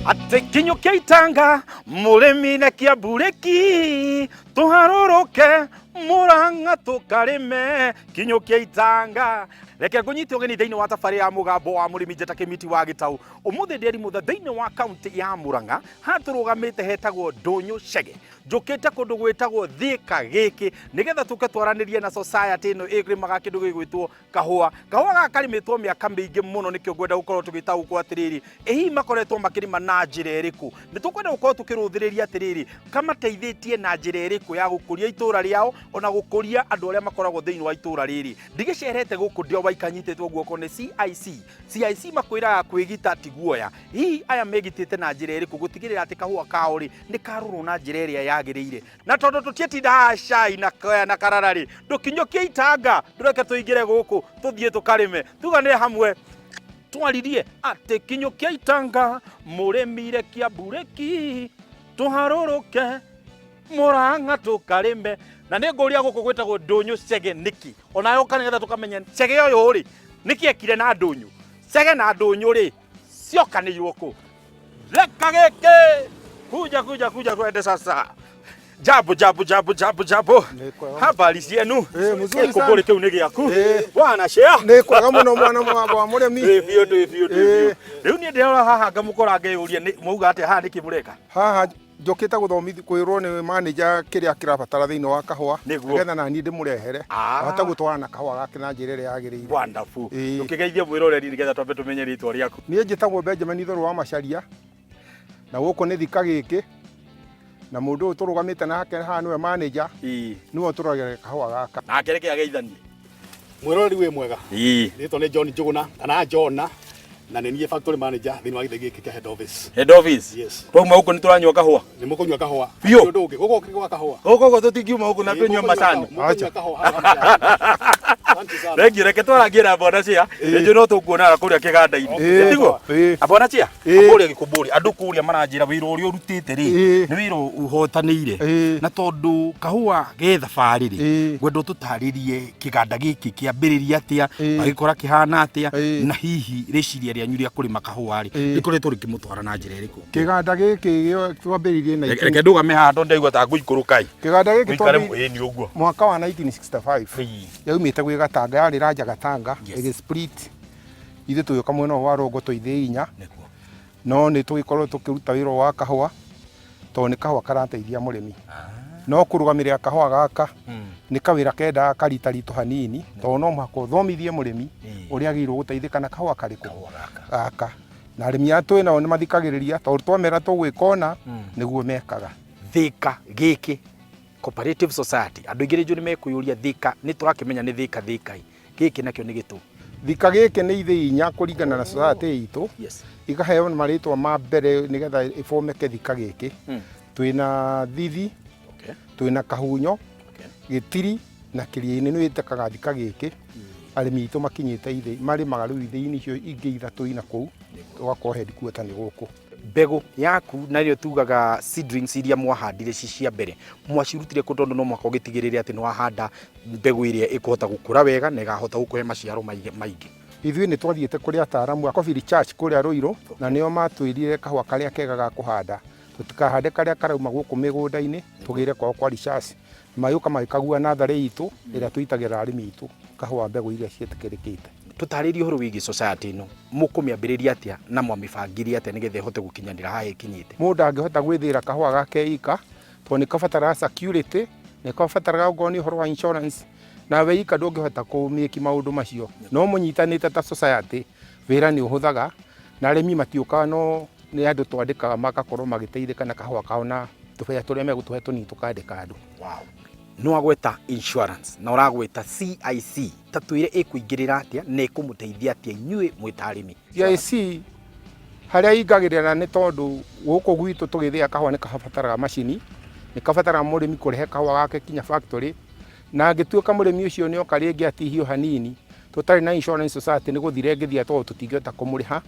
Atĩ kinyũkia itanga mũrĩmi na kĩamburĩki tũharũrũke Mũrang'a tũkarĩme kinyũkia itanga. Reke ngũnyite ũgeni thĩinĩ wa tabarĩ ya Mũgambo wa Mũrĩmi, njeta Kĩmiti wa Gĩtaũ. Ũmũthĩ ndĩ Erimũtha thĩinĩ wa kaunti ya Mũrang'a, haha tũrũgamĩte hetagwo Ndũnyũ Chege. Njũkĩte kũndũ gwĩtagwo Thika gĩkĩ nĩgetha tũke twaranĩrie na society ĩno ĩrĩmaga kĩndũ gĩgwĩtwo kahũa. Kahũa gaka karĩmĩtwo mĩaka mĩingĩ mũno, nĩkĩo ngwenda gũkorwo tũgĩtaũkwo atĩrĩrĩ, ĩ hihi makoretwo makĩrĩma na njĩra ĩrĩkũ? Nĩ tũkwenda gũkorwo tũkĩrũthĩrĩria atĩrĩrĩ, kamateithĩtie na njĩra ĩrĩkũ ya gũkũria itũra rĩao ona gũkũria andũ arĩa makoragwo thĩinĩ wa itũra rĩrĩ. Ndigĩcerete gũkũ ndĩ o waika, nyitĩtwo guoko nĩ CIC. CIC makwĩraga kwĩgita ti guoya. Hihi aya megitĩte na njĩra ĩrĩkũ gũtigĩrĩra atĩ kahũa kao rĩ nĩ karorwo na njĩra ĩrĩa yagĩrĩire? Na tondũ tũtiatinda haha cai na kaya na karara rĩ, ndũkinyũkie itanga, ndũreke tũingĩre gũkũ tũthiĩ tũkarĩme, tuganĩre hamwe twaririe atĩ kinyũkia itanga mũrĩmire kĩamburĩki tũharũrũke Mũrang'a tũkarĩme. Na nĩ ngũria gũkũ gwĩtagwo Ndũnyũ Chege nĩkĩ? Onawe ũka nĩgetha tũkamenye Chege ũyũ rĩ nĩkĩ ekire na Ndũnyũ. Chege na Ndũnyũ rĩ ciokanĩirwo kũ? Leka gĩkĩ kuja kuja kuja twende sasa. Jambo jambo jambo jambo jambo. Nĩ kwega. Habari cienu? Eh, mzuri Gĩkũmbũrĩ sana. kĩu nĩ gĩaku. Eh. Bwana share. Nĩ kwega mũno mwana mũgambo wa mũrĩmi. Ndĩ biũ ndĩ biũ ndĩ biũ. Eh. Rĩu niĩ ndĩrora haha ngamũkora ngeyũria nĩ mwauga atĩa haha nĩkĩ mũreka? Haha njũkĩte gũthomithio kwĩrwo nĩ manager kĩrĩa kĩrabatara thĩinĩ wa kahũa. Nĩguo. Nĩgetha na niĩ ndĩmũrehere. Ah. Ahote gũtwarana na kahũa gake na njĩra ĩrĩa yagĩrĩire. Wonderful. Ĩĩ. Ndũkĩgeithie mwĩroreri nĩgetha twambe tũmenye rĩtwa rĩaku. Niĩ njĩtagwo Benjamin Thũrũ wa Macharia na gũkũ nĩ Thika gĩkĩ na mũndũ ũyũ tũrũgamĩte nake haha nĩwe manager. Ĩĩ. Nĩwe ũtũroragĩra kahũa gaka. Nake reke ageithanie. Mwĩroreri wĩ mwega. Ĩĩ. Rĩtwa nĩ John Njũgũna kana Jona na nĩ niĩ factory manager thĩinĩ wa gĩthĩ gĩkĩ kĩa head office. Head office. Yes. Twauma gũkũ nĩ tũranyua kahũa. Nĩ mũkũnyua kahũa. Biũ. Hatirĩ ũndũ ũngĩ. Gũkũ gũkĩrĩ gwa kahũa. Gũkũ ũguo tũtingiuma gũkũ na Ĩĩ, tũnyue mũkũnyua macani. kahũa- Mũkũnyua kahũa handũ ha macani. Asante sana. Thengiũ, reke twarangie na bwana Chia. Nĩnjũĩ no tũkuonaga kũrĩa kĩganda-inĩ. Ĩĩ. Tiguo? Ĩĩ. Bwana Chia, Ĩĩ. ambũria gĩkũmbũri. Andũ kũrĩa maranjĩra wĩra ũrĩa ũrutĩte rĩ, Ĩĩ. nĩ wĩra ũhotanĩire. Ĩĩ. Na tondũ kahũa ge thabarĩ rĩ, Ĩĩ. ngwenda ũtũtarĩrie kĩganda gĩkĩ kĩambĩrĩria atĩa, Ĩĩ. magĩkora kĩhana atĩa, Ĩĩ. na hihi rĩciria rĩanyu rĩa kũrĩma kahũa rĩ, Ĩĩ. rĩkoretwo rĩkĩmũtwara na njĩra ĩrĩkũ? Kĩganda gĩkĩ twambĩrĩirie Reke reke ndũgame haha tondũ ndaigua ta ngũikũrũka ĩ. Kĩganda gĩkĩ Ũikare twambĩrĩirie ĩĩ nĩ ũguo. mwaka wa 1965. Ĩĩ. Yaumĩte gwĩ Gatanga, yarĩ Ranja Gatanga. Yes. Ĩgĩ split ithuĩ tũgĩũka mwena ũyũ wa Rongo twĩ ithĩi inya. Nĩguo. No nĩ tũgĩkorwo tũkĩruta wĩra ũyũ wa kahũa tondũ nĩ kahũa karateithia mũrĩmi. No kũrũgamĩrĩra kahũa gaka nĩ kawĩra kendaga karitaritũ hanini tondũ no mũhaka ũthomithie mũrĩmi ũrĩa agĩrĩirwo gũteithĩka na kahũa karĩkũ gaka. Na arĩmi aya twĩ nao nĩ mathikagĩrĩria tondũ twamera tũgwĩka ũna nĩguo mekaga. Thika gĩkĩ Cooperative Society, andũ aingĩ nĩnjũĩ nĩ mekwĩyũria Thika, nĩ tũrakĩmenya nĩ Thika Thika ĩ, gĩkĩ nakĩo nĩ gĩtũ? Thika gĩkĩ nĩ ithĩi inya kũringana na society itũ. Yes. Ikaheo marĩtwa ma mbere nĩgetha ĩbomeke Thika gĩkĩ. Twĩna Thithi, twĩna Kahunyo, Gĩtiri na Kĩrĩa-inĩ nĩ wĩtĩkaga Thika gĩkĩ. Arĩmi aitũ makinyĩte ithĩi, marĩmaga rĩu ithĩi-inĩ icio ingĩ ithatũ ina kũu, tũgakorwo headquarter nĩ gũkũ. Mbegũ yaku na nĩyo tugaga seedlings iria mwahandire ci cia mbere, mwacirutire kũ? Tondũ no mũhaka ũgĩtigĩrĩre atĩ nĩ wahanda mbegũ ĩrĩa ĩkũhota gũkũra wega na ĩkahota gũkũhe maciaro maingĩ. Ithuĩ nĩ twathiĩte kũrĩ ataaramu a Coffee Research kũrĩa Ruiru, na nĩo matwĩrire kahũa karĩa kega ga kũhanda, tũtikahande karĩa karauma gũkũ mĩgũnda-inĩ, tũgĩre kwao kwa research. Magĩũka magĩkagua natharĩ itũ ĩrĩa tũitagĩrĩra arĩmi aitũ kahũa mbegũ iria ciĩtĩkĩrĩkĩte. Tũtarĩrie ũhoro wĩgiĩ society ĩno, mũkũmĩambĩrĩria atĩa na mwamĩbangire atĩa nĩgetha ĩhote gũkinyanĩra haha ĩkinyĩte? Mũndũ ndangĩhota gwĩthĩĩra kahũa gake ika tondũ nĩ kabataraga security, nĩ kabataraga okorwo nĩ ũhoro wa insurance, na we ika ndũngĩhota kũ make maũndũ macio. No mũnyitanĩte ta society wĩra nĩ ũhũthaga na arĩmi matiũkaga no nĩ andũ twandĩkaga magakorwo magĩteithĩka na kahũa kao na tũbeca tũrĩa megũtũhe tũnini tũkandĩka andũ. Wow. Nĩ wagweta insurance na ũragweta CIC, ta twĩre ĩkũingĩrĩra atĩa na ĩkũmũteithia atĩa inyuĩ mwĩ ta arĩmi? CIC harĩa ingagĩrĩra nĩ tondũ gũkũ gwitũ tũgĩthĩa kahũa nĩ kabataraga macini, nĩ kabataraga mũrĩmi kũrehe kahũa gake kinya factory, na angĩtuĩka mũrĩmi ũcio nĩ oka rĩngĩ atihio hanini, tũtarĩ na insurance society nĩ gũthira ĩngĩthira tondũ tũtingĩhota kũmũrĩha.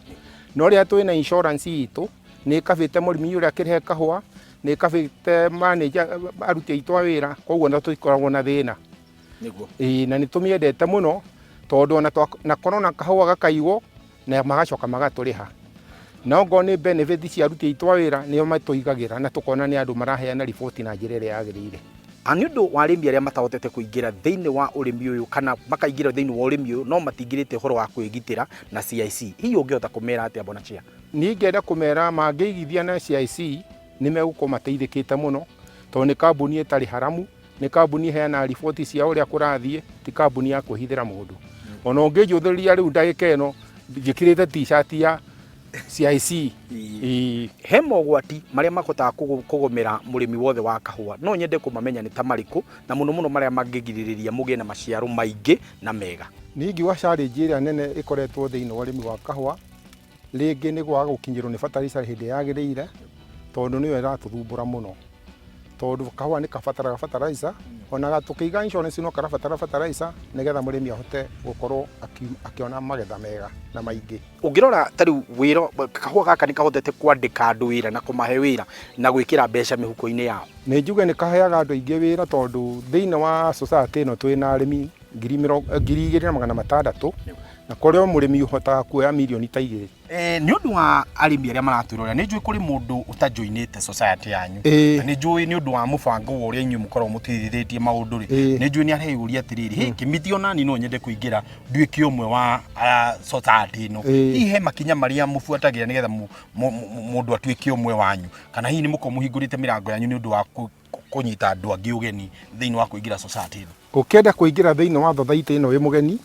No rĩrĩa twĩna insurance itũ, nĩ ĩkabĩte mũrĩmi ũrĩa akĩrehe kahũa, nĩ ĩkabĩte manager, aruti aitũ a wĩra, koguo ona tũtikoragwo na thĩna. Nĩguo. Ĩĩ, na nĩ tũmĩendete mũno tondũ ona twanakorwo na kahũa gakaigwo na magacoka magatũrĩha. Na ongorwo nĩ benefit cia aruti aitũ a wĩra nĩo matũigagĩra na tũkona nĩ andũ maraheana riboti na njĩra ĩrĩa yagĩrĩire. A Nĩ ũndũ wa arĩmi arĩa matahotete kũingĩra thĩinĩ wa ũrĩmi ũyũ kana makaingĩra thĩinĩ wa ũrĩmi ũyũ no matingĩrĩte ũhoro wa kwĩgitĩra na CIC, hihi ũngĩhota kũmera atĩa Bwana Chair? Niĩ ingĩenda kũmera mangĩigithia na CIC nĩ megũkorwo mateithĩkĩte mũno tondũ nĩ kambuni ĩtarĩ haramu, nĩ kambuni ĩheanaga riboti cia ũrĩa kũrathiĩ, ti kambuni ya kwĩhithĩra mũndũ. Ona ũngĩnjũthĩrĩria rĩu ndagĩka ĩno njĩkĩrĩte t-shirt ya CIC. Ĩĩ. He mogwati marĩa mahotaga kũgũmĩra mũrĩmi wothe wa kahũa, no nyende kũmamenya nĩ ta marĩkũ na mũno mũno marĩa mangĩgirĩrĩria mũgĩe na maciaro maingĩ na mega. Niĩ ingiuga challenge ĩrĩa nene ĩkoretwo thĩinĩ wa ũrĩmi wa kahũa rĩngĩ nĩ kwaga gũkinyĩrwo nĩ fertilizer hĩndĩ ĩrĩa yagĩrĩire tondũ nĩyo ĩratũthumbũra mũno. Tondũ kahũa nĩ kabataraga fertilizer ona tũkĩiga insurance no karabatara fertilizer nĩgetha mũrĩmi ahote gũkorwo akĩona magetha mega na maingĩ. Ũngĩrora ta rĩu wĩra kahũa gaka nĩ kahotete kwandĩka andũ wĩra na kũmahe wĩra na gwĩkĩra mbeca mĩhuko-inĩ yao. Nĩ njuge nĩ kaheaga andũ aingĩ wĩra tondũ thĩinĩ wa society ĩno twĩ na arĩmi 2600 na kũrĩ o mũrĩmi ũhotaga kuoya mirioni ta igĩrĩ. Nĩ ũndũ wa arĩmi arĩa maratwĩrorera nĩ njũĩ kũrĩ mũndũ ũtajoinĩte society yanyu Ĩĩ. na nĩ njũĩ nĩ ũndũ wa mũbango wa ũrĩa inyuĩ mũkoragwo mũtwĩrithĩtie maũndũ rĩ Ĩĩ. nĩ njũĩ nĩ areyũria atĩrĩrĩ hey, kĩmithio nani no nyende kũingĩra nduĩke ũmwe wa society ĩno Ĩĩ. hihi he makinya marĩa mũbuatagĩra nĩgetha mũndũ atuĩke ũmwe wanyu kana hihi nĩ mũkoragwo mũhingũrĩte mĩrango yanyu nĩ ũndũ wa kũnyita andũ angĩ ũgeni thĩinĩ wa kũingĩra society ĩno? Ũkĩenda kũingĩra thĩinĩ wa thothaitĩ ĩno wĩ mũgeni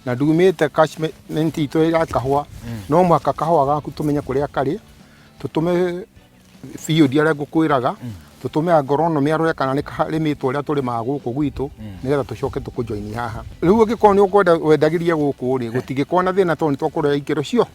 na ndumĩte catchment itũ ya kahũa, no mũhaka kahũa gaku tũmenye kũrĩa karĩ, tũtũme field arĩa ngũkwĩraga, tũtũme agronomy arore kana nĩ karĩmĩtwo ũrĩa tũrĩmaga gũkũ gwitũ, nĩgetha tũcoke tũkũjoini haha. Rĩu ũngĩkorwo nĩ ũkwenda wendagĩrie gũkũ rĩ, gũtingĩkorwo na thĩna tondũ nĩ twakũrora ikĩro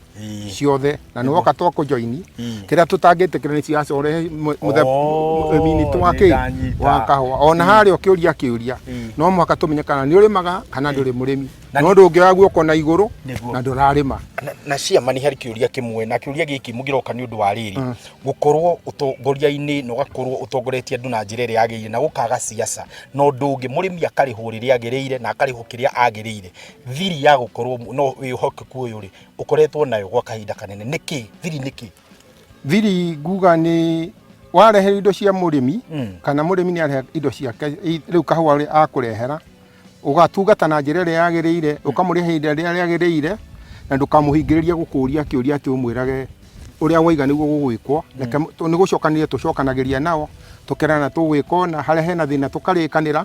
ciothe na nĩ woka twakũjoini. Kĩrĩa tũtangĩtĩkĩra nĩ ciaca ũrehe mũthemba wa kĩ wa kahũa. Ona harĩa ũkĩũria kĩũria no mũhaka tũmenye kana nĩ ũrĩmaga kana ndũrĩ mũrĩmi. No ndũngĩoya guoko na igũrũ na ndũrarĩma. Na ciama nĩ harĩ kĩũria kĩmwe na kĩũria gĩkĩ mũngĩroka nĩ ũndũ wa rĩrĩ gũkorwo ũtongoria-inĩ na ũgakorwo ũtongoretie andũ na njĩra ĩrĩa yagĩrĩire na gũkaga siasa na ũndũ ũngĩ mũrĩmi akarĩhwo rĩrĩa agĩrĩire na akarĩhwo kĩrĩa agĩrĩire thiri ya gũkorwo no wĩhokeku ũyũ rĩ ũkoretwo nayo gwa kahinda kanene nĩkĩ thiri nĩkĩ? Thiri nguga nĩ warehe indo cia mũrĩmi kana mũrĩmi nĩ arehe indo ciake rĩu kahũa akũrehera ũgatungata na njĩra ĩrĩa yagĩrĩire ũkamũrĩha ihinda rĩrĩa rĩagĩrĩire na ndũkamũhingĩrĩrie gũkũria kĩũria atĩ ũmwĩrage ũrĩa waiga nĩguo gũgwĩkwo. Reke nĩ gũcokanĩrĩria tũcokanagĩria nao tũkerana tũgwĩka ũna, harĩa hena thĩna tũkarĩkanĩra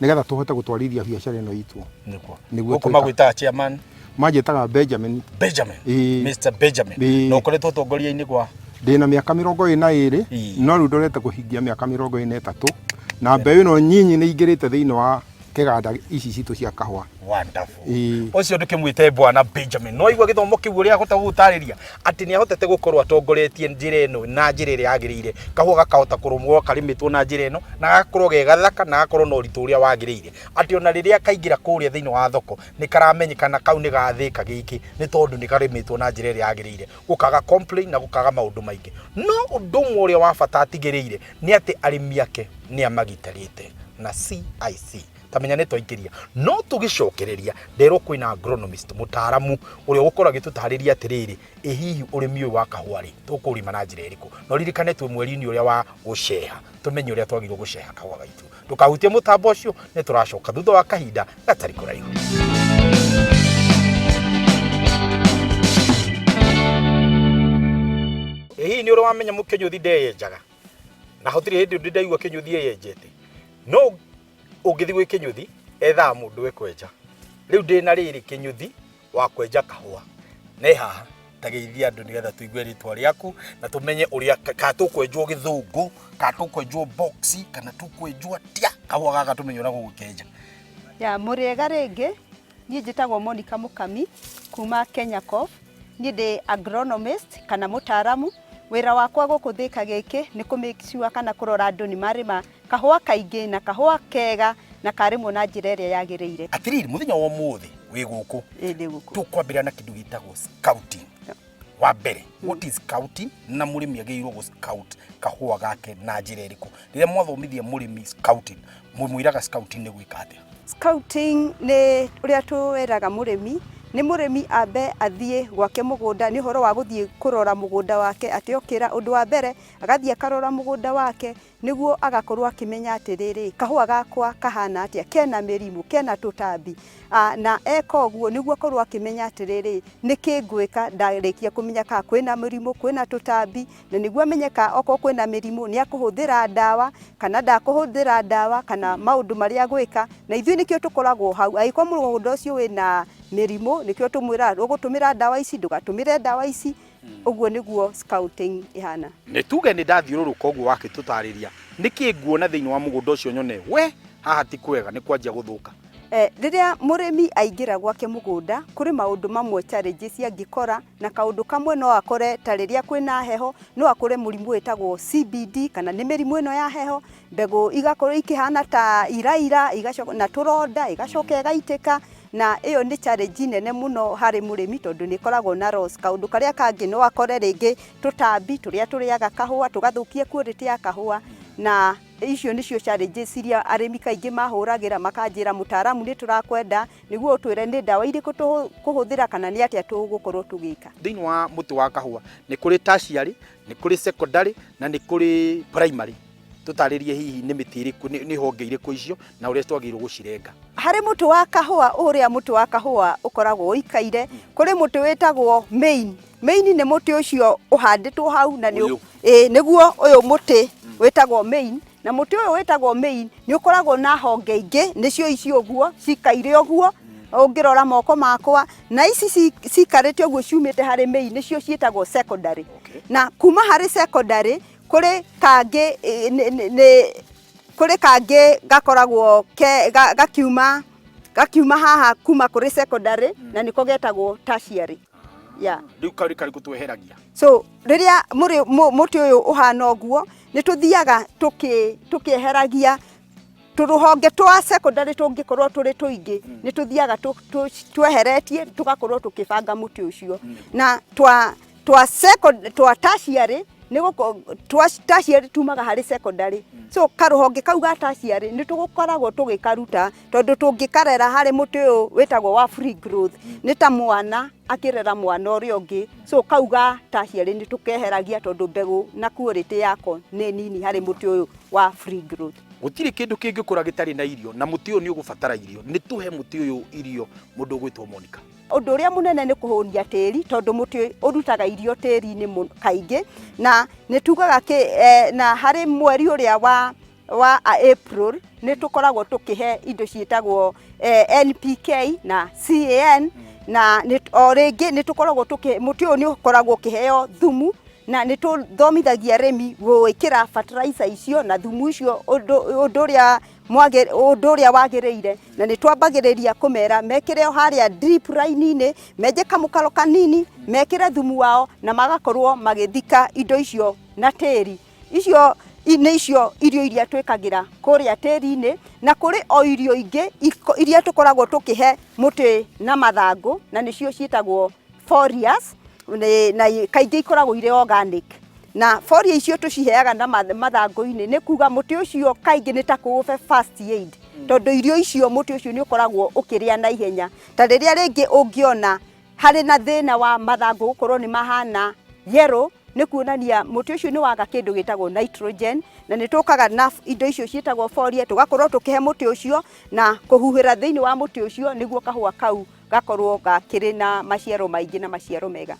nĩgetha tũhote gũtwarithia biacara ĩno itũ. Nĩguo. Nĩguo Gũkũ magwĩtaga chairman? Manjĩtaga Benjamin. Benjamin. Ĩĩ. Mr Benjamin. Ĩĩ. Na ũkoretwo ũtongoria-inĩ gwa? Ndĩna mĩaka 22 no rĩu ndorete kũhingia mĩaka 23 na mbeũ ĩno nyinyi nĩ ingĩrĩte thĩinĩ wa kĩganda ici citũ cia kahũa. Wonderful. Ĩĩ. Ũcio ndũkĩmwĩte Bwana Benjamin. No igua gĩthomo kĩu ũrĩa ahota gũgũtarĩria atĩ nĩ ahotete gũkorwo atongoretie njĩra ĩno na njĩra ĩrĩa yagĩrĩire. Kahũa gakahota kũrũmwo karĩmĩtwo na njĩra ĩno na gagakorwo ge gathaka na gagakorwo na ũritũ ũrĩa wagĩrĩire. Atĩ ona rĩrĩa kaingĩra kũrĩa thĩinĩ wa thoko nĩ karamenyekana kau nĩ gathĩka gĩkĩ nĩ tondũ nĩ karĩmĩtwo na njĩra ĩrĩa yagĩrĩire. Gũkaga complain na gũkaga maũndũ maingĩ. No ũndũ ũmwe ũrĩa wa bata atigĩrĩire nĩ atĩ arĩmi ake nĩ amagitarĩte na CIC. Ta menya nĩ twaingĩria no tũgĩcokereria nderwo kwĩna agronomist mũtaaramu ũrĩa ũgũkorwo agĩtũtarĩria atĩrĩrĩ, ĩ hihi ũrĩmi ũyũ wa kahũa rĩ tũkũũrĩma na njĩra ĩrĩkũ? Na ũririkane twĩ mweri-inĩ ũrĩa wa gũceha, tũmenye ũrĩa twagĩrĩirwo gũceha kahũa gaitũ. Ndũkahutie mũtambo ũcio, nĩ tũracoka thutha wa kahinda gatarĩ kũraihu. Ĩ hihi nĩ ũrĩ wamenya mũkĩnyũthi ndeyenjaga? Na hatirĩ hĩndĩ ndĩ ndaigua kĩnyũthi eyenjete. No ũngĩthiĩ gwĩ kĩnyũthi ethaga mũndũ ekwenja. Rĩu ndĩna rĩrĩ kĩnyũthi wa kwenja kahũa. Ne haha ta geithia andũ nĩgetha tũigue rĩtwa rĩaku na tũmenye ũrĩa kana tũkwenjwo gĩthũngũ kana tũkwenjwo box kana tũkwenjwo atĩa kahũa gaka tũmenye ũrĩa gũgũkenja. Ya mũrĩega rĩngĩ, niĩ njĩtagwo Monica Mũkami kuma Kenya Coff. Niĩ ndĩ agronomist kana mũtaaramu. Wĩra wakwa gũkũ Thika gĩkĩ nĩ kũ make sure kana kũrora andũ nĩ marĩma kahũa kaingĩ na kahũa kega na karĩmwo na njĩra ĩrĩa yagĩrĩire. Atĩrĩrĩ, mũthenya wa ũmũthĩ wĩ gũkũ, Ĩĩ ndĩ gũkũ. Tũkwambĩrĩria na kĩndũ gĩtagwo scouting. Wa mbere, what is scouting na mũrĩmi agĩrĩirwo gũ scout kahũa gake na njĩra ĩrĩkũ? Rĩrĩa mwathomithia mũrĩmi scouting, mũmwĩraga scouting nĩ gwĩka atĩa? Scouting nĩ ũrĩa twĩraga mũrĩmi Nĩ mũrĩmi ambe athiĩ gwake mũgũnda, nĩ ũhoro wa gũthiĩ kũrora mũgũnda wake atĩ okĩra ũndũ wa mbere agathiĩ akarora mũgũnda wake nĩguo agakorwo akĩmenya atĩrĩrĩ, kahũa gakwa kahana atĩa, kena mĩrimũ, kena tũtambi. Na eka ũguo nĩguo akorwo akĩmenya atĩrĩrĩ, nĩkĩ ngwĩka ndarĩkia kũmenya kana kwĩna mĩrimũ, kwĩna tũtambi, na nĩguo amenye kana okorwo kwĩna mĩrimũ nĩ akũhũthĩra ndawa kana ndakũhũthĩra ndawa kana maũndũ marĩa agwĩka, na ithuĩ nĩkĩo tũkoragwo hau, angĩkorwo mũgũnda ũcio wĩna mĩrimũ nĩkĩo tũmwĩraga ũgũtũmĩra ndawa ici, ndũgatũmĩre ndawa ici, ũguo nĩguo scouting ĩhana. Nĩ tuge nĩ ndathiũrũrũka ũguo wakĩtũtarĩria, nĩkĩ nguona thĩinĩ wa mũgũnda ũcio nyone we haha ti kwega nĩ kwanjia gũthũka? Rĩrĩa mũrĩmi aingĩra gwake mũgũnda, kũrĩ maũndũ mamwe challenges angĩkora, na kaũndũ kamwe no akore ta rĩrĩa kwĩna heho, no akore mũrimũ wĩtagwo CBD kana nĩ mĩrimũ ĩno ya heho, mbegũ igakorwo ikĩhana ta iraira igacoka na tũronda ĩgacoka ĩgaitĩka, na ĩyo nĩ challenge nene mũno harĩ mũrĩmi tondũ nĩ ĩkoragwo na loss. Kaũndũ karĩa kangĩ no akore rĩngĩ tũtambi tũrĩa tũrĩaga kahũa tũgathũkia quality ya kahũa, na icio nĩcio challenges iria arĩmi kaingĩ mahũragĩra makanjĩra mũtaaramu nĩ tũrakwenda nĩguo ũtwĩre nĩ ndawa irĩkũ tũkũhũthĩra kana nĩ atĩa tũgũkorwo tũgĩka. Thĩinĩ wa mũtĩ wa kahũa nĩ kũrĩ tertiary, nĩ kũrĩ secondary na nĩ kũrĩ primary. Tũtarĩrie hihi nĩ mĩtĩ ĩrĩkũ, nĩ honge irĩkũ icio na ũrĩa twagĩrĩirwo gũcirenga. Harĩ mũtĩ wa kahũa ũrĩa mũtĩ wa kahũa ũkoragwo ũikaire, kũrĩ mũtĩ wĩtagwo main. Main nĩ mũtĩ ũcio ũhandĩtwo hau na nĩ Ũyũ. ĩĩ nĩguo ũyũ mũtĩ wĩtagwo main, na mũtĩ ũyũ wĩtagwo main nĩ ũkoragwo na honge ingĩ nĩcio ici ũguo cikaire ũguo ũngĩrora moko makwa, na ici cikarĩte ũguo ciumĩte harĩ main nĩcio ciĩtagwo secondary. Na kuma harĩ secondary kũrĩ kangĩ nĩ kũrĩ kangĩ gakoragwo ke gakiuma gakiuma haha kuma kũrĩ secondary na nĩko getagwo tertiary. Yeah. Rĩu karĩ karĩkũ tweheragia? So rĩrĩa mũtĩ ũyũ ũhana ũguo nĩ tũthiaga tũkĩeheragia tũrũhonge twa secondary tũngĩkorwo tũrĩ tũingĩ, nĩ tũthiaga tweheretie tũgakorwo tũkĩbanga mũtĩ ũcio. Na twa twa tertiary nĩ twa tertiary tumaga harĩ secondary. So karũhonge kau ga tertiary nĩ tũgũkoragwo tũgĩkaruta tondũ tũngĩkarera harĩ mũtĩ ũyũ wĩtagwo wa free growth nĩ ta mwana akĩrera mwana ũrĩa ũngĩ. So kau ga tertiary nĩ tũkeheragia tondũ mbegũ na quality yako nĩ nini harĩ mũtĩ ũyũ wa free growth. Gũtirĩ kĩndũ kĩngĩkũra gĩtarĩ na irio, na mũtĩ ũyũ nĩ ũgũbatara irio. Nĩ tũhe mũtĩ ũyũ irio, mũndũ ũgwĩtwo Monica. Ũndũ ũrĩa mũnene nĩ kũhũnia tĩri tondũ mũtĩ ũrutaga irio tĩri-inĩ kaingĩ, na nĩ tugaga na harĩ mweri ũrĩa wa April nĩ tũkoragwo tũkĩhe indo ciĩtagwo NPK na CAN, na o rĩngĩ nĩ tũkoragwo tũkĩ, mũtĩ ũyũ nĩ ũkoragwo ũkĩheo thumu, na nĩ tũthomithagia arĩmi gwĩkĩra fertilizer icio na thumu icio ũndũ ũrĩa wagĩrĩire, na nĩ twambagĩrĩria kũmera mekĩre o harĩa drip line-inĩ, menje kamũkaro kanini, mekĩre thumu wao na magakorwo magĩthika indo icio na tĩri. Icio nĩ icio irio iria twĩkagĩra kũrĩa tĩri-inĩ, na kũrĩ o irio ingĩ iria tũkoragwo tũkĩhe mũtĩ na mathangũ, na nĩcio ciĩtagwo foliars, na kaingĩ ikoragwo irĩ organic. Na foliar icio tũciheaga na mathangũ-inĩ nĩ kuga mũtĩ ũcio kaingĩ nĩ ta kũũhe first aid, tondũ irio icio mũtĩ ũcio nĩ ũkoragwo ũkĩrĩa na ihenya. Ta rĩrĩa rĩngĩ ũngĩona harĩ na thĩna wa mathangũ gũkorwo nĩ mahana yellow, nĩ kuonania mũtĩ ũcio nĩ waga kĩndũ gĩtagwo nitrogen, na nĩ tũkaga na indo icio ciĩtagwo foliar tũgakorwo tũkĩhe mũtĩ ũcio na kũhuhĩra thĩinĩ wa mũtĩ ũcio nĩguo kahũa kau gakorwo gakĩrĩ na maciaro maingĩ na maciaro mega.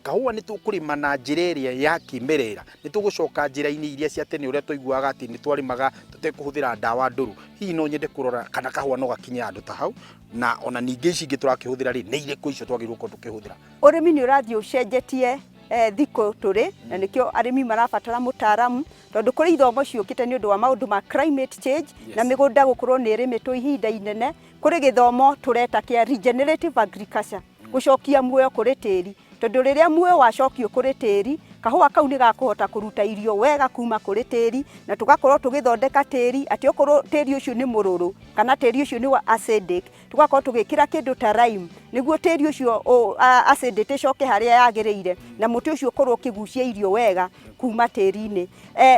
Kahũa nĩ tũkũrĩma na njĩra ĩrĩa ya kĩmerera, nĩ tũgũcoka njĩra-inĩ iria cia tene ũrĩa twaiguaga atĩ nĩ twarĩmaga tũtekũhũthĩra ndawa ndũrũ. Hihi no nyende kũrora kana kahũa no gakinye handũ ta hau, na ona ningĩ ici ingĩ tũrakĩhũthĩra rĩ, nĩ irĩkũ icio twagĩrĩirwo gũkorwo tũkĩhũthĩra? Ũrĩmi nĩ ũrathiĩ ũcenjetie thikũ tũrĩ, na nĩkĩo arĩmi marabatara mũtaaramu, tondũ kũrĩ ithomo ciũkĩte nĩ ũndũ wa maũndũ ma climate change, na mĩgũnda gũkorwo nĩ ĩrĩmĩtwo ihinda inene. Kũrĩ gĩthomo tũreta kĩa regenerative agriculture, gũcokia muoyo kũrĩ tĩri, tondũ rĩrĩa muoyo wacokio kũrĩ tĩri, kahũa kau nĩ gakũhota kũruta irio wega kuma kũrĩ tĩri, na tũgakorwo tũgĩthondeka tĩri atĩ okorwo tĩri ũcio nĩ mũrũrũ kana tĩri ũcio nĩ wa acidic, tũgakorwo tũgĩkĩra kĩndũ ta lime nĩguo tĩri ũcio acidity ĩcoke harĩa yagĩrĩire, na mũtĩ ũcio ũkorwo ũkĩgucia irio wega kuma tĩri-inĩ.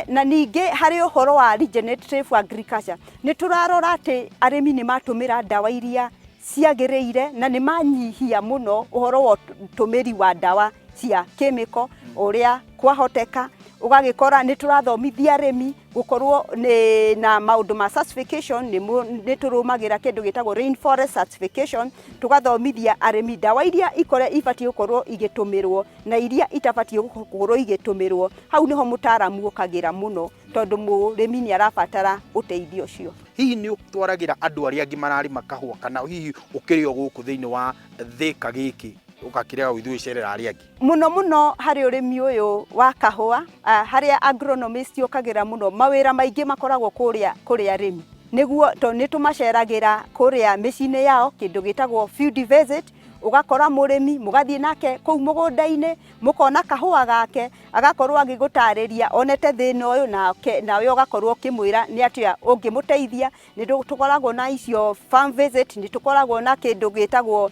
Na ningĩ harĩ ũhoro wa regenerative agriculture, nĩ tũrarora atĩ arĩmi nĩ matũmĩra ndawa iria ciagĩrĩire na nĩ manyihia mũno ũhoro wa ũtũmĩri wa ndawa cia kĩmĩko ũrĩa kwahoteka. Ũgagĩkora nĩ tũrathomithia arĩmi gũkorwo nĩ na maũndũ ma certification, nĩ tũrũmagĩra kĩndũ gĩtagwo rainforest certification, tũgathomithia arĩmi ndawa iria ikore ibatiĩ gũkorwo igĩtũmĩrwo na iria itabatiĩ gũkorwo igĩtũmĩrwo. Hau nĩho mũtaaramu okagĩra mũno tondũ mũrĩmi nĩ arabatara ũteithio ũcio. Hihi nĩ ũtwaragĩra andũ arĩa angĩ mararĩma kahũa kana hihi ũkĩrĩ o gũkũ thĩinĩ wa Thĩka gĩkĩ ũgakĩrega gũthiĩ gwĩcerera arĩa angĩ? Mũno mũno harĩ ũrĩmi ũyũ wa kahũa, harĩa agronomist ũkagĩra mũno, mawĩra maingĩ makoragwo kũrĩa kũrĩ arĩmi. Nĩguo tondũ nĩ tũmaceragĩra kũrĩa mĩciĩ-inĩ yao, kĩndũ gĩtagwo field visit, ũgakora mũrĩmi, mũgathiĩ nake kũu mũgũnda-inĩ, mũkona kahũa gake, agakorwo agĩgũtarĩria onete thĩna ũyũ nake, nawe ũgakorwo ũkĩmwĩra nĩ atĩa ũngĩmũteithia. Nĩ tũkoragwo na icio farm visit, nĩ tũkoragwo na kĩndũ gĩtagwo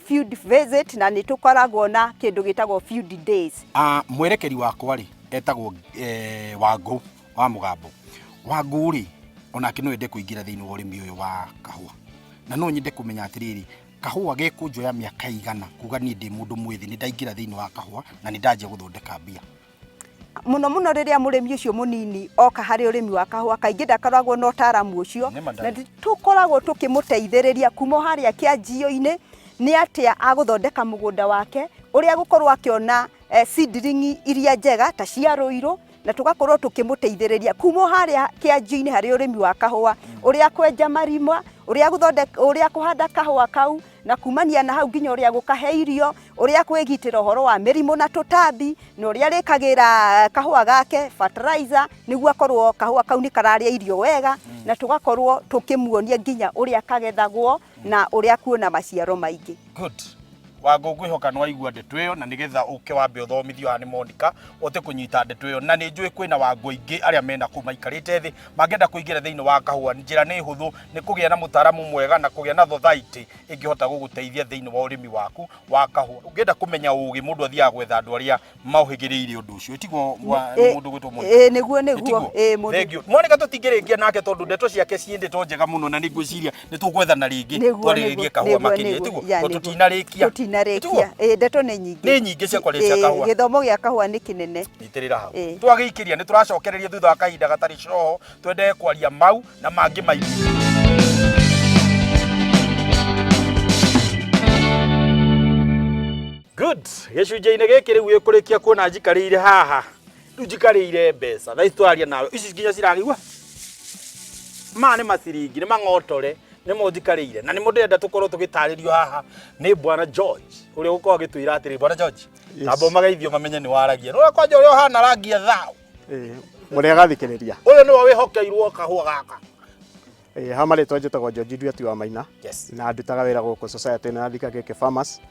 field visit, na nĩ tũkoragwo na kĩndũ gĩtagwo field days. Mwerekeri wakwa rĩ etagwo Wangũ wa Mũgambo. Wangũ rĩ onake no ende kũingĩra thĩinĩ wa ũrĩmi ũyũ wa kahũa, na no nyende kũmenya atĩrĩrĩ, kahũa gekũnjoya mĩaka igana kuga niĩ ndĩ mũndũ mwĩthĩ nĩ ndaingĩra thĩinĩ wa kahũa na nĩ ndanjia gũthondeka mbia? Mũno mũno rĩrĩa mũrĩmi ũcio mũnini oka harĩ ũrĩmi wa kahũa, kaingĩ ndakoragwo na ũtaaramu ũcio, na tũkoragwo tũkĩmũteithĩrĩria kuma harĩa kĩanjio-inĩ nĩ atĩa agũthondeka mũgũnda wake, ũrĩa agũkorwo akĩona seedling iria njega ta cia rũirũ, na tũgakorwo tũkĩmũteithĩrĩria kuma harĩa kĩanjio-inĩ harĩ ũrĩmi wa kahũa, ũrĩa kwenja marima, ũrĩa gũthondeka, ũrĩa kũhanda kahũa kau, na kumania na hau nginya ũrĩa gũkahe irio, ũrĩa kwĩgitĩra ũhoro wa mĩrimũ na tũtambi, na ũrĩa arĩkagĩra kahũa gake fertilizer nĩguo akorwo kahũa kau nĩ kararĩa irio wega, na tũgakorwo tũkĩmuonia nginya ũrĩa kagethagwo na ũrĩa kuona maciaro maingĩ. Good. Wangũ, ngwĩhoka nĩ waigua ndeto ĩyo, na nĩgetha ũke wambe ũthomithio haha nĩ Monica ũhote kũnyita ndeto ĩyo. Na nĩ njũĩ kwĩna Wangũ aingĩ arĩa mena kũu maikarĩte thĩ mangĩenda kũingĩra thĩinĩ wa kahũa. Njĩra nĩ hũthũ, nĩ kũgĩa na mũtaaramu mwega na kũgĩa na thothaitĩ ĩngĩhota gũgũteithia thĩinĩ wa ũrĩmi waku wa kahũa. Ũngĩenda kũmenya ũgĩ, mũndũ athiaga gwetha andũ arĩa maũhĩgĩrĩire ũndũ ũcio. Tiguo mũndũ gwĩtwo Monica? Ĩĩ nĩguo, nĩguo. Ĩĩ mũndũ. Thengiũ. Monica tũtingĩrĩkia nake tondũ ndeto ciake ciĩ ndeto njega mũno, na nĩ ngwĩciria nĩ tũgwethana rĩngĩ twarĩrĩrie kahũa makĩria. Tiguo? Tondũ tũtinarĩkia. Tũtinarĩkia. Ĩĩ ndeto nĩ nyingĩ. Nĩ nyingĩ cia kwarĩria cia kahũa. Gĩthomo gĩa kahũa nĩ kĩnene. Nyitĩrĩra hau. Twagĩikĩria nĩ tũracokereria thutha wa kahinda gatarĩ coho, twendee kwaria mau na mangĩ maingĩ. Good. Gĩcunjĩ-inĩ gĩkĩ rĩu gĩkũrĩkia kuona njikarĩire haha. Rĩu njikarĩire mbeca. Thaa ici tũraria nawe. Ici nginya ciragĩigua. Maya nĩ maciringi, nĩ mang'otore, nĩmo njikarĩire. Na nĩmo ndĩrenda tũkorwo tũgĩtarĩrio haha nĩ Bwana George, ũrĩa ũgũkorwo agĩtwĩra atĩrĩ, Bwana George, tamba ũmageithio mamenye nĩ waragia. Nĩ kwanja ũrĩa ũhana rangi ya thaũ. Mũrĩ agathikĩrĩria. Ũyũ nĩwe wĩhokeirwo kahũa gaka. Ha marĩtwa njĩtagwo George Nduati wa Maina. Yes. Na ndutaga wĩra gũkũ society ĩno ya Thika Gĩkĩ Farmers,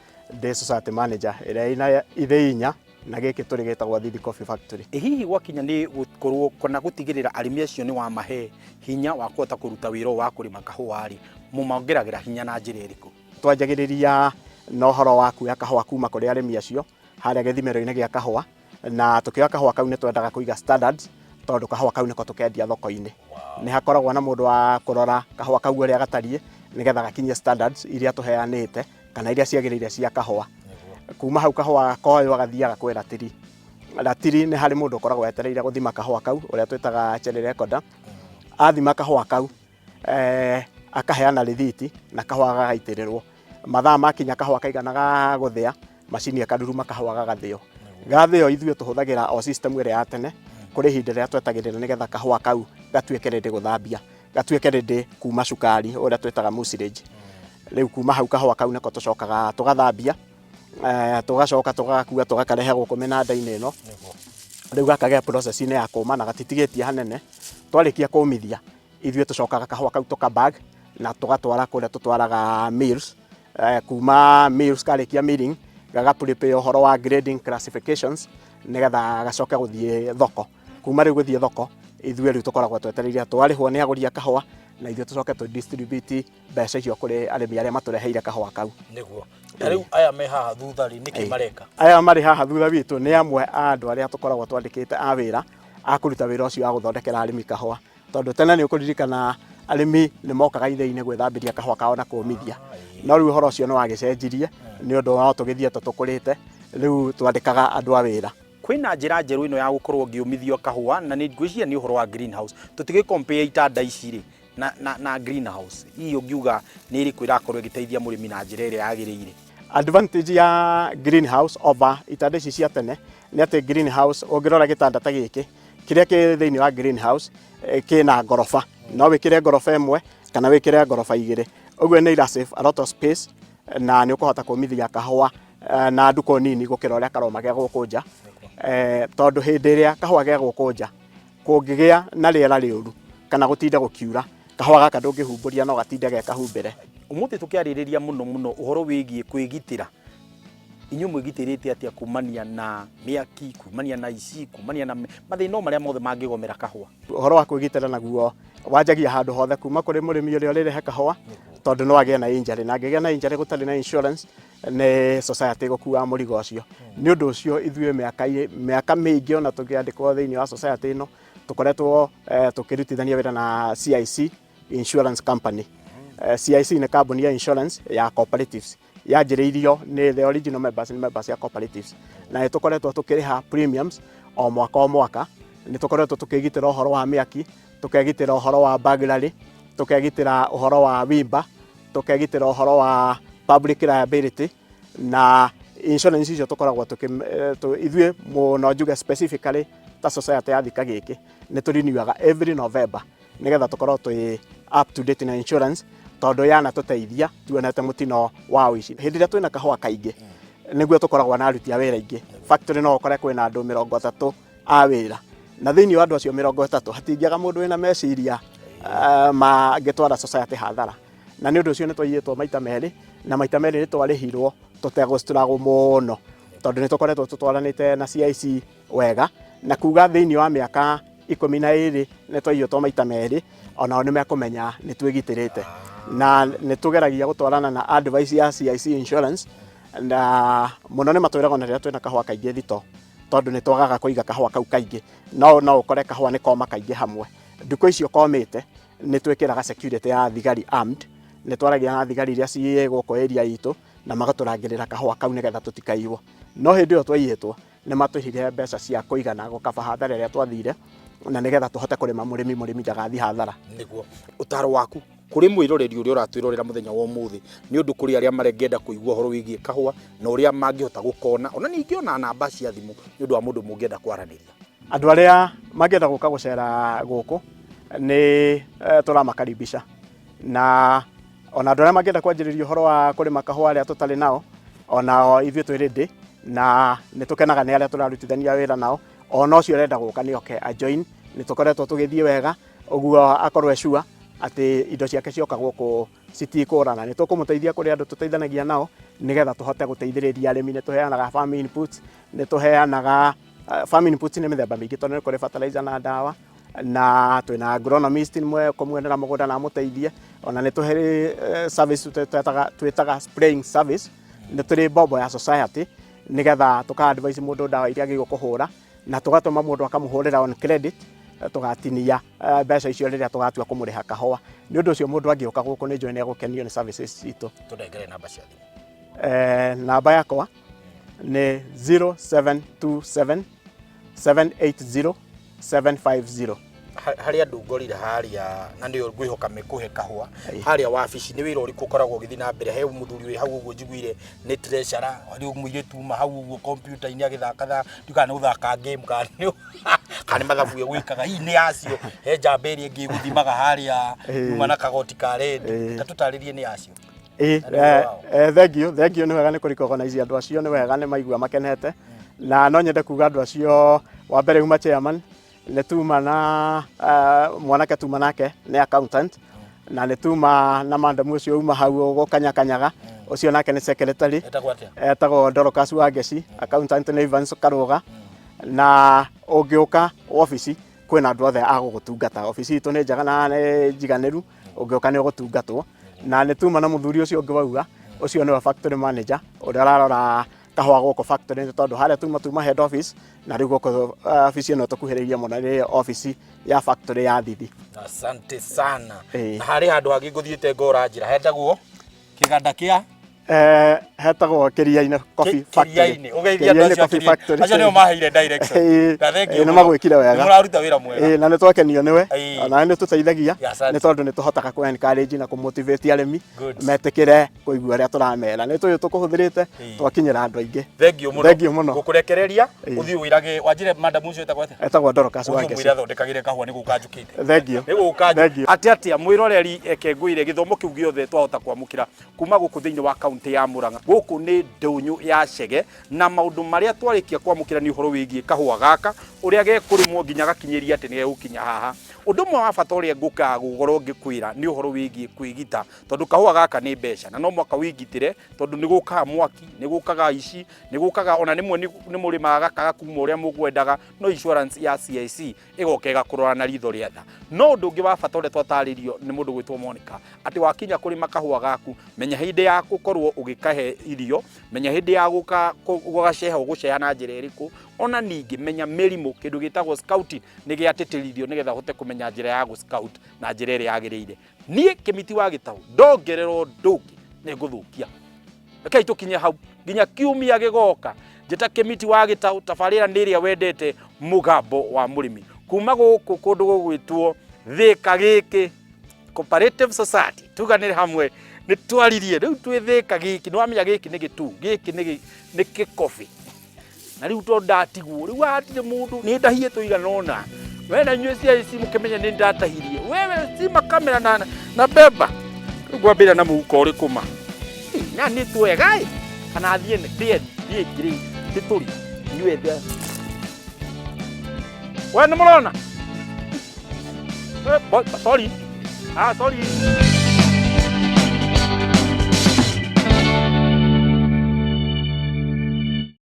ndĩ society manager ĩrĩa ĩna ithĩi inya na gĩkĩ tũrĩ gĩtagwo Thithi Coffee Factory. Ĩ hihi gwakinya nĩ gũkorwo kana gũtigĩrĩra arĩmi acio nĩ wamahe hinya wa kũhota kũruta wĩra ũyũ wa kũrĩma kahũa rĩ, mũmongeragĩra hinya na njĩra ĩrĩkũ? Twanjagĩrĩria na ũhoro wa kuoya kahũa kuma kũrĩ arĩmi acio harĩa gĩthimĩro-inĩ gĩa kahũa, na tũkĩoya kahũa kau nĩ twendaga kũiga standards tondũ kahũa kau nĩko tũkendia thoko-inĩ. Nĩ hakoragwo na mũndũ wa kũrora kahũa kau ũrĩa gatariĩ nĩgetha gakinye standards iria tũheanĩte kana iria ciagĩrĩire cia kahũa. Kuma hau kahũa koywo gathiaga kwĩ ratiri. Ratiri nĩ harĩ mũndũ ũkoragwo etereire gũthima kahũa kau ũrĩa twĩtaga cherry recorder. Athima kahũa kau akaheana rĩthiti na kahũa gagaitĩrĩrwo. Mathaa makinya kahũa kaigana ga gũthĩa, macini ĩkaruruma kahũa gagathĩo. Gathĩo ithuĩ tũhũthagĩra o system ĩrĩa ya tene, kũrĩ ihinda rĩrĩa twetagĩrĩra nĩgetha kahũa kau gatuĩke ready gũthambia, gatuĩke ready kuma cukari ũrĩa twĩtaga mucilage. Rĩu kuma hau kahũa kau nĩko tũcokaga tũgathambia, tũgacoka tũgagakua tũgakarehe gũkũ mĩnanda-inĩ ĩno. Rĩu gakagĩa process-inĩ ya kũma na gatitigĩtie hanene. Twarĩkia kũmithia, ithuĩ tũcokaga kahũa kau tũka bag na tũgatwara kũrĩa tũtwaraga mills. Kuma mills karĩkia milling, gaga prepare ũhoro wa grading classifications nĩgetha gacoke gũthiĩ thoko. Kuma rĩu gũthiĩ thoko, ithuĩ rĩu tũkoragwo twetereire twarĩhwo nĩ agũri a kahũa na ithuĩ tũcoke tũ distribute mbeca icio kũrĩ arĩmi arĩa matũreheire kahũa kau. Nĩguo. Na rĩu aya me haha thutha rĩ, nĩkĩ mareka? Aya marĩ haha thutha witũ nĩ amwe a andũ arĩa tũkoragwo twandĩkĩte a wĩra a kũruta wĩra ũcio wa gũthondekera arĩmi kahũa. Tondũ tene nĩ ũkũririkana Arĩmi nĩ mokaga ithĩi-inĩ gwĩthambĩria kahũa kao na kũmithia. No rĩu ũhoro ũcio nĩ wagĩcenjirie nĩ ũndũ no tũgĩthiĩte tũkũrĩte, rĩu twandĩkaga andũ a wĩra. Kwĩna njĩra njerũ ĩno ya gũkorwo ngĩũmithio kahũa na nĩ ngwĩciria nĩ ũhoro wa greenhouse. Tũtigĩ compare itanda ici rĩ na, na, na greenhouse. Hihi ũngiuga nĩ ĩrĩkũ ĩrakorwo ĩgĩteithia mũrĩmi na njĩra ĩrĩa yagĩrĩire? Advantage ya greenhouse over itanda ici cia tene nĩ atĩ greenhouse ũngĩrora gĩtanda ta gĩkĩ kĩrĩa kĩ thĩinĩ wa greenhouse kĩna ngoroba, no wĩkĩre ngoroba ĩmwe kana wĩkĩre ngoroba igĩrĩ, ũguo nĩ ira save a lot of space na nĩ ũkũhota kũmithia kahũa na ndukũ nini gũkĩra ũrĩa karoma ge gũkũ nja, tondũ hĩndĩ ĩrĩa kahũa ge gũkũ nja kũngĩgĩa na rĩera rĩũru kana gũtinde gũkiura, kahũa gaka ndũngĩhumbũria no gatinde ge kahumbĩre. Ũmũthĩ tũkĩarĩrĩria mũno mũno ũhoro wĩgiĩ kwĩgitĩra. Inyuĩ mwĩgitĩrĩte atĩa kumania na mĩaki, kumania na ici, kumania na mathĩna o marĩa mothe mangĩgomera kahũa? Ũhoro wa kwĩgitĩra naguo wanjagia handũ hothe kuma kũrĩ mũrĩmi ũrĩa ũrĩrehe kahũa, tondũ no agĩe na injury, na angĩgĩa na injury gũtarĩ na insurance nĩ society ĩgũkua mũrigo ũcio. Nĩ ũndũ ũcio ithuĩ mĩaka mĩaka mĩingĩ ona tũkĩandĩkwo thĩinĩ wa society ĩno tũkoretwo tũkĩrutithania wĩra na CIC Insurance Company. CIC nĩ kambuni ya insurance ya cooperatives, yanjĩrĩirio nĩ the original members, nĩ members ya cooperatives, na nĩ tũkoretwo tũkĩrĩha premiums o mwaka o mwaka. Nĩ tũkoretwo tũkĩgitĩra ũhoro wa mĩaki, tũkegitĩra ũhoro wa burglary, tũkegitĩra ũhoro wa wimba, tũkegitĩra ũhoro wa public liability, na insurance icio tũkoragwo tũkĩ ithuĩ mũno njuge specifically ta society ya Thika gĩkĩ nĩ tũrinyuaga every November nĩgetha tũkorwo twĩ up to date na insurance, tondũ yanatũteithia tuonete mũtino wa ũici. Hĩndĩ ĩrĩa twĩna kahũa kaingĩ nĩguo tũkoragwo na aruti a wĩra aingĩ. Factory no ũkore kwĩna andũ 30 a wĩra, na thĩinĩ wa andũ acio 30 hatingĩaga mũndũ wĩna meciria mangĩtwara society hathara, na nĩ ũndũ ũcio nĩ twaiyĩtwo maita merĩ, na maita merĩ nĩ twarĩhirwo tũtegũstruggle mũno, tondũ nĩ tũkoretwo tũtwaranĩte na CIC wega, na kuga thĩinĩ wa mĩaka 12 nĩ twaiyũtwo maita merĩ, onao nĩ mekũmenya nĩ twĩgitĩrĩte, na nĩ tũgeragia gũtwarana na advice ya CIC Insurance, na mũno nĩ matwĩraga ona rĩrĩa twĩna kahũa kaingĩ thito, tondũ nĩ twagaga kũiga kahũa kau kaingĩ, no no ũkore kahũa nĩ koma kaingĩ hamwe. Ndukũ icio komĩte nĩ twĩkĩraga security ya thigari armed, nĩ twaragia na thigari iria ciĩ gũkũ area itũ na magatũrangĩrĩra kahũa kau nĩgetha tũtikaiywo. No hĩndĩ ĩyo twaiyĩtwo nĩ matũhire mbeca cia kũigana gũkaba hathara ĩrĩa twathire, na nĩgetha tũhote kũrĩma mũrĩmi mũrĩmi ndagathiĩ hathara. Nĩguo ũtaro waku kũrĩ mwĩroreri ũrĩa ũratwĩrorera mũthenya wa ũmũthĩ, nĩ ũndũ kũrĩ arĩa marengenda kũigua ũhoro wĩgiĩ kahũa na ũrĩa mangĩhota gũkona, ona ningĩ ona namba cia thimũ nĩ ũndũ wa mũndũ mũngĩenda kwaranĩria. Andũ arĩa mangĩenda gũka gũcera gũkũ nĩ tũramakaribisha, na ona andũ arĩa mangĩenda kwanjĩrĩria ũhoro wa kũrĩma kahũa arĩa tũtarĩ nao, onao ithuĩ twĩ ready, na nĩ tũkenaga nĩ arĩa tũrarutithania wĩra nao. Ona ũcio ũrenda gũka nĩ oke a join, nĩ tũkoretwo tũgĩthiĩ wega, ũguo akorwo e sure atĩ indo ciake cioka gũkũ citikũra, na nĩ tũkũmũteithia kũrĩ andũ tũteithanagia nao nĩgetha tũhote gũteithĩrĩria arĩmi. Nĩ tũheanaga farm inputs, nĩ tũheanaga farm inputs nĩ mĩthemba mĩingĩ, tondũ nĩ kũrĩ fertilizer na ndawa, na twĩna agronomist mwe kũmuonera mũgũnda na amũteithie. Ona nĩ tũhe service twĩtaga spraying service, nĩ tũrĩ mbombo ya society nĩgetha tũka advise mũndũ ndawa iria agĩrĩirwo kũhũra, na tũgatũma mũndũ akamũhũrĩra on credit, tũgatinia mbeca icio rĩrĩa tũgatua kũmũrĩha kahũa. Nĩ ũndũ ũcio mũndũ angĩũka gũkũ nĩ njũĩ nĩ egũkenio nĩ services citũ. Tũnengere namba cia thimũ. Namba yakwa nĩ 0727 780 750. Harĩa andũ ngorire harĩa, na nĩyo ngwĩhoka mekũhe kahũa harĩa wabici, nĩ wĩra ũrĩkũ ũkoragwo ũgĩthiĩ na mbere? He mũthuri wĩ hau ũguo njiguire nĩ treasurer, harĩ mũirĩtu uma hau ũguo kompiuta-inĩ agĩthaka tha ndiũ kana nĩ gũthaka game kana nĩ mathabu egwĩkaga, hihi nĩ acio. He njamba ĩrĩa ĩngĩ ĩgũthimaga harĩa yuma na kagoti ka red, ta tũtarĩrie nĩ acio. Ĩĩ, Na nĩ wĩra wao. Thank you, thank you, nĩ wega nĩ kũrecognize andũ acio, nĩ wega nĩ maigua makenete, na no nyende kuga andũ acio wa mbere uma chairman, nĩ tuma na mwanake tuma nake nĩ accountant, na nĩ tuma na madam ũcio uma hau ũgũkanyakanyaga, ũcio nake nĩ secretary. Etagwo atĩa? Etagwo Dorcas Wangeci, accountant nĩ Evans Karũga, na ũngĩũka wabici kwĩna andũ othe a gũgũtungata. Wabici itũ nĩ njega na nĩ njiganĩru, ũngĩũka nĩ ũgũtungatwo. Na nĩ tuma na mũthuri ũcio ũngĩ wauga, ũcio nĩwe factory manager ũrĩa ũrarora Kahũa gũkũ factory nĩ tondũ harĩa tuma tuma head office na rĩu gũkũ office ĩno tũkuhĩrĩirie mũno nĩ office ya factory ya Thithi. Asante sana. Ĩĩ. Na harĩ handũ hangĩ ngũthiĩte ngora njĩra hetagwo kĩganda kĩa Hetagwo Kĩria-inĩ Coffee Factory. Kĩria-inĩ. Ũgeithia andũ Kĩria-inĩ acio a Coffee Kĩria-inĩ. Factory. Acio nĩo maheire direction. Ĩĩ, Na thank you ĩĩ, nĩ mũno. magwĩkire wega. Nĩ mũraruta wĩra mwega. Ĩĩ, na nĩ twakenio nĩwe Ĩĩ. ona nĩ tũteithagia Asante. nĩ tondũ nĩ tũhotaga kũ encourage na kũ motivate arĩmi Good. metĩkĩre kũigua ũrĩa tũramera nĩ tũyũ tũkũhũthĩrĩte Ĩĩ. twakinyĩra andũ aingĩ. Thank you mũno. Thank you mũno. Ngũkũrekereria Ĩĩ. ũthiĩ wĩrage wanjĩre madam ũcio etagwo atĩa? Etagwo Dorcas Ũthiĩ Wangeci. ũmwĩre athondekagĩre kahũa nĩ gũka njũkĩte. Thank you. Nĩ gũka Thank you. atĩ atĩa mwĩroreri eke ngwĩre gĩthomo kĩu gĩothe twahota kwamũkĩra kuma gũkũ thĩinĩ wa kaunti ya Murang'a. Gũkũ nĩ ndũnyũ ya Chege na maũndũ marĩa twarĩkia kwamũkĩra nĩ ũhoro wĩgiĩ kahũa gaka ũrĩa gekũrĩmwo nginya gakinyĩria atĩ nĩ gegũkinya haha. Ũndũ ũmwe wa bata ũrĩa ngũkaga gũkorwo ngĩkwĩra nĩ ũhoro wĩgiĩ kwĩgita tondũ kahũa gaka nĩ mbeca na no mwaka wĩgitĩre tondũ nĩ gũkaga mwaki, nĩ gũkaga aici, nĩ gũkaga ona rĩmwe nĩ mũrĩmaga gakaga kuma ũrĩa mũkwendaga no insurance ya CIC ĩgoka ĩgakũrora na ritho rĩa tha. No ũndũ ũngĩ wa bata ũrĩa twatarĩrio nĩ mũndũ gwĩtwo Monica atĩ wakinya kũrĩma kahũa gaku menya hĩndĩ ya gũkorwo ũgĩkahe irio, menya hĩndĩ ya gũgaceha ũgũceha na njĩra ĩrĩkũ, ona ningĩ menya mĩrimũ kĩndũ gĩtagwo scouting nĩ gĩatĩtĩrithio nĩgetha ũhote kũmenya njĩra ya gũ scout na njĩra ĩrĩa yagĩrĩire. Niĩ Kĩmiti wa Gĩtaũ ndongerera ũndũ ũngĩ nĩ ngũthũkia. Rekei tũkinye hau nginya kiumia gĩgoka. Njĩta Kĩmiti wa Gĩtaũ, tabarĩra nĩ ĩrĩa wendete, Mũgambo wa Mũrĩmi, kuma gũkũ kũndũ gũgwĩtwo Thĩka Gĩkĩ Cooperative Society. Tuganĩre hamwe nĩ twaririe rĩu twĩ Thĩka Gĩkĩ, nĩ wamenya gĩkĩ nĩ gĩtuu, gĩkĩ nĩ gĩkobi. Na rĩu tondũ ndatigwo rĩu hatirĩ mũndũ nĩ ndahie tũigana ũna we na inyuĩ cia ici mũkĩmenye nĩ ndatahirie wewe cima kamera na beba rĩu ngwambĩrĩria na mũhuko ũrĩkũ ma na nĩ twega ĩ kana thiĩ ndĩe thiĩ ngiri ndĩtũri inyuĩ the we nĩ mũrona. Sorry, ah, sorry.